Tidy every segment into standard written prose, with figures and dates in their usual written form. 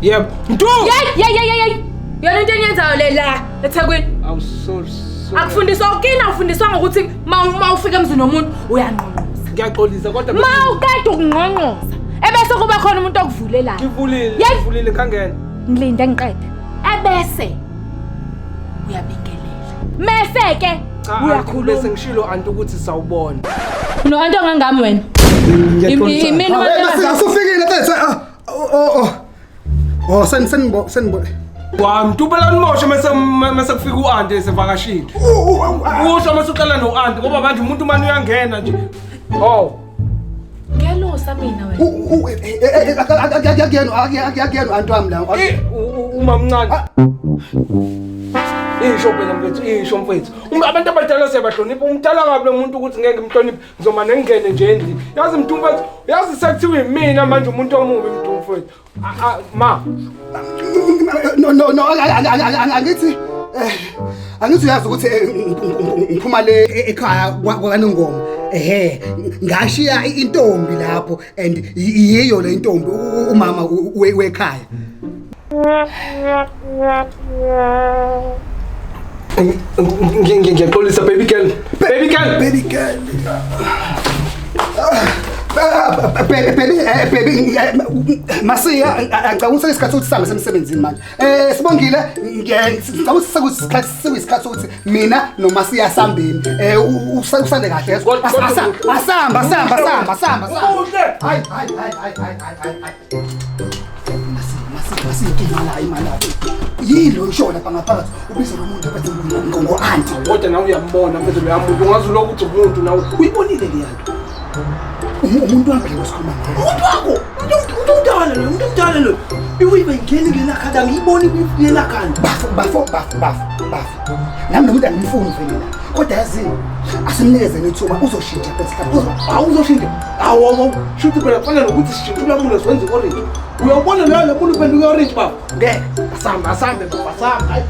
Yebo. Mdu! Yey yey yey yey. Yona into eniyenzayo le la eThekwini. Awu sorry. sorry. Akufundiswa ukina ufundiswa ngokuthi ma ufika emzini womuntu uyangqongqoza. Ngiyaxolisa kodwa Ma uqeda ukungqongqoza ebese kuba khona umuntu okuvulelayo. ngivulile, Yey! ngivulile khangena. Ngilinde ngiqede. Ebese uyabingelela. Mese ke Cha, aunty, uyakhuluma. bese ngishilo anti ukuthi sawubona. No anti ongangami wena. Imina Usufikile mfethu. Ah, oh oh. Oh, sen senibo senibo. Wa mntu phela nimoshe mase mase kufika u-anti esevakashile. Usho mase uqala no-anti ngoba manje umuntu mane uyangena nje. Oh. Ngelusa mina wena. Akuyena akuyena anti wami la. Umamncane. Isho phela mfethu, isho mfethu. Abantu abadala siyabahlonipha. Umdala kabi lo muntu ukuthi ngeke ngimhloniphe, ngizomane ngingene nje endlini. Yazi mntu mfethu, yazi sekuthiwa imina manje umuntu omubi mntu mfethu. Ma. No no no angithi angithi uyazi ukuthi ngiphuma le ekhaya kwaNongoma. Ehhe, ngashiya intombi lapho and yiyo le intombi umama wekhaya. Ngiyaxolisa baby girl. Baby girl. Baby girl. Baby baby baby Masiya ngicabanga ukuthi isikhathi sokuthi sihambe semsebenzini manje. Eh Sibongile ngicabanga ukuthi sekuyisikhathi sekuyisikhathi sokuthi mina noMasiya sambeni. Eh usale kahle. Asamba asamba asamba asamba. Hayi hayi hayi hayi hayi hayi. Masiya imali imali. Yini lo isho lapha ngaphakathi ubiza lo muntu aphethe ngo-anti. Kodwa nawe uyambona mfethu loya muntu ungaze ulokhu uthi umuntu nawe uyibonile leya nto. Umuntu wami lo sikhuluma ngaye. Umuntu wakho, umuntu omdala lo, umuntu omdala lo. Iwibe ingena ngena khanda ngiyibona ngena khanda. Bafo bafo bafo bafo bafo. Nami lo muntu angimfuni vele la. Kodwa yazini asimnikeze nethuba uzoshintsha phela mhlawumbe uzo Hawu uzoshintsha. Hawu hawu. Shuthi phela kufana nokuthi sishintshe ulamula senze orange. Uyawubona lo lamula uphenduka orange baba. Ngeke. Asambe asambe baba asambe. Hayi.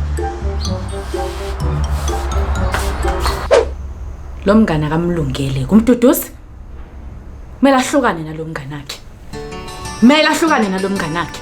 Lo mngane akamlungele kumduduzi. Kumele ahlukane nalo mngane wakhe. Kumele ahlukane nalo mngane wakhe.